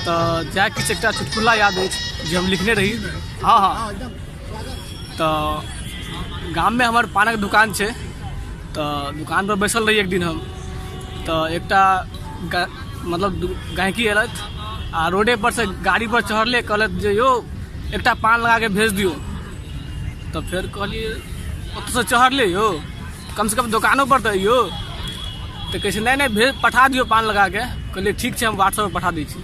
तऽ जएह किछु एकटा चुटकुला याद अछि जे हम लिखने रही। हँ हँ, तऽ गाममे हमर पानक दुकान छै, तऽ दुकानपर बैसल रही एक दिन हम, तऽ एकटा मतलब गाहकी अयलथि आ रोडे पर से गाड़ी पर चढ़ले, कहलथि जे यौ एकटा पान लगाके भेज दियौ। तऽ फेर कहलियै ओतऽसँ चढ़ले यौ, कमसँ कम दोकानो पर तऽ अइयौ। तऽ कहै छै नहि नहि, भेज पठा दियौ पान लगाके। कहलियै ठीक छै, हम व्हाट्सएप पर पठा दै छी।